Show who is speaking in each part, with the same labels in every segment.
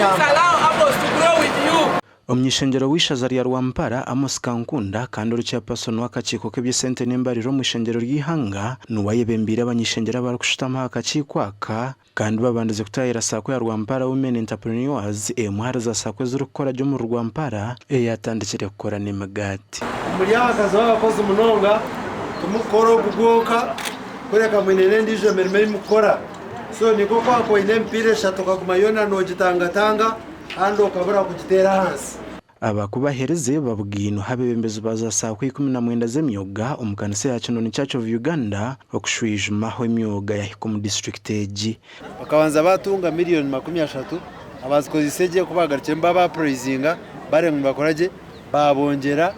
Speaker 1: Please allow Amos to grow with you.
Speaker 2: Omuny'ishengyero w'eishaza rya Rwampara, Amos Kankunda kandi ori Chairperson w'akakiiko k'eby'esente n'embariro omu ishengyero ry'eihanga niwe ayebembeire abany'ishengyero abarikushutama aha kakiiko aka kandi babandize kutaahira Sacco ya Rwampara Women Entrepreneurs emwe ahari za Sacco ezirikukora gye omuri Rwampara eyatandikire kukora n'emigaati.
Speaker 3: Muri abakazi b'abakozi munonga, timurikukora ogu gwonka, kureka mwine n'endiijo mirimo ei murikukora. So ni nk'oku waakuba oine emipiira eshatu okaguma yoona noogitangatanga kandi okabura kugiteera ahansi.
Speaker 2: Aba ku baherize babwinwe abeebembezi ba za Sacco 19 z'emyoga omu kanisa ya Kinoni Church of Uganda okushwijuma ahu emyoga yahika omu disiturikiti egi.
Speaker 3: Bakabanza baatunga miriyoni 30, abaazikozeise gye ku baagarukiremu baabapuraizinga bareeba ngu nibakora gye, baabongyera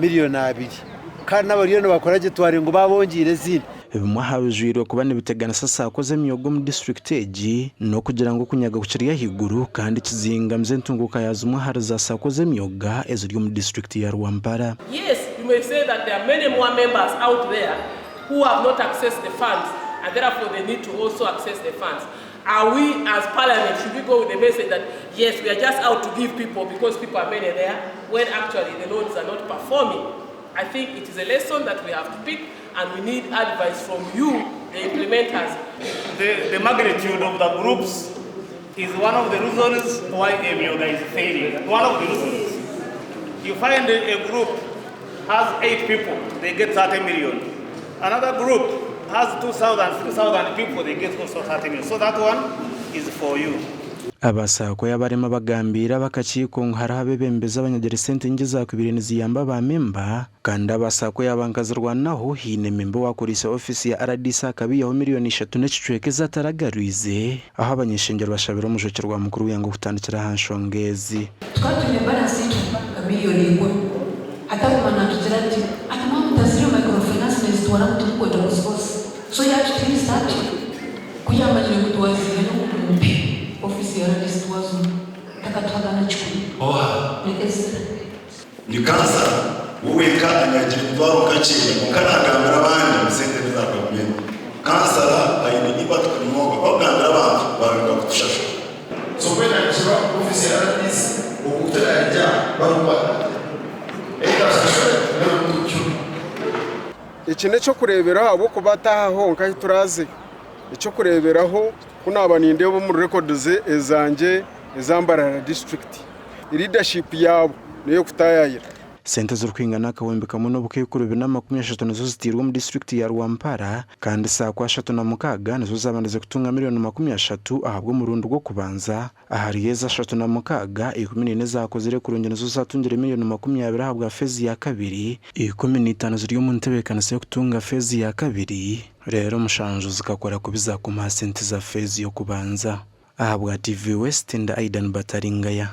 Speaker 3: miriyoni abiri. Kandi n'abariyo nibakora gye twareeba ngu baabongyeire ezindi.
Speaker 2: Bimwe aha bijwirwe kuba nibiteganisa Sacco z'emyoga omu disiturikiti egi n'okugira ngu okunyaga kukiri ahaiguru kandi kizingamize entunguuka ya zimwe ahari za Sacco z'emyoga eziri omu disiturikiti ya Rwampara.
Speaker 1: Yes, you may say that there are many more members out there who have not accessed the funds and therefore they need to also access the funds. Are we as parliament, should we go with the message that yes, we are just out to give people because people are many there, when actually the loans are not performing? I think it is a lesson that we have to pick and we need advice from you, the implementers.
Speaker 4: The magnitude of the groups is one of the reasons why Emyooga is failing. One of the reasons. You find a group has 8 people, they get 30 million. Another group has 2,000, 3,000 people, they get also 30 million. So that one is for you.
Speaker 2: Aba Sacco y'abarema bagambiire ab'akakiiko ngu hariho abeebembezi abanyagire esente nyingi ezaakubaire niziyamba ba memba kandi aba Sacco yaaba nkazirwanaho haine memba owaakoreise ofiisi ya rdc akabaihaho miriyoni ishatu n'ekicweka ezi ataragarwize ahu abany'ishengyero bashabire omujwekyerwa mukuru w'eihanga okutandikira aha nshonga ezi.
Speaker 5: Tukaba twine balance yaitu nka miriyoni ikumi. Hati aguma naatugira ati, Ati mwaba mutaziriyo microfinance nezitwara ngu tirikwenda kuzikozesa. So yaatutiinisa atyo, ku yaamanyire ngu twaziihayo ngu mumpe ofiisi ya rdc twazimuha, takatuhaga na kikumi.
Speaker 6: Oha?
Speaker 5: Ni Ezra.
Speaker 6: Ni kansara we wenka anyagire emitwaro nkakye kwonka nagambira abandi ngu sente neza gavumenti. Kansara aine impact munonga ku akugambira abantu barareka kutushashura.
Speaker 7: So mbwenu nikirwa ofiisi ya rdc omuntu arya barikukwata atya? Either ashashure nari omutuukyure.
Speaker 8: Eki n'eky'okureeberaho ahabw'okuba t'aha honka ahu turaaze. Eky'okureeberaho ku naaba nindeeba omuri records ezangye eza Mbarara district, leadership yaabo n'ey'okutaayaayira.
Speaker 2: Sente ezirikwingana akahumbi kamwe n'obukaikuru bina 30 nizo ziteirwe omu disiturikiti ya Rwampara kandi Sacco 36 nizo zabandize kutunga miriyoni 30 ahabw'omurundi gw'okubanza. Ahari ezo 36, 14 ezakozire kurungi nizo zatungire miriyoni 20 ahabwa feezi ya kabiri, 15 ziri omu ntebeekanisa y'okutunga feezi ya kabiri reero mushanju zikakora kubi zakoma aha sente za feezi y'okubanza. Ahabwa TV West, ndi Aidan Bataringaya.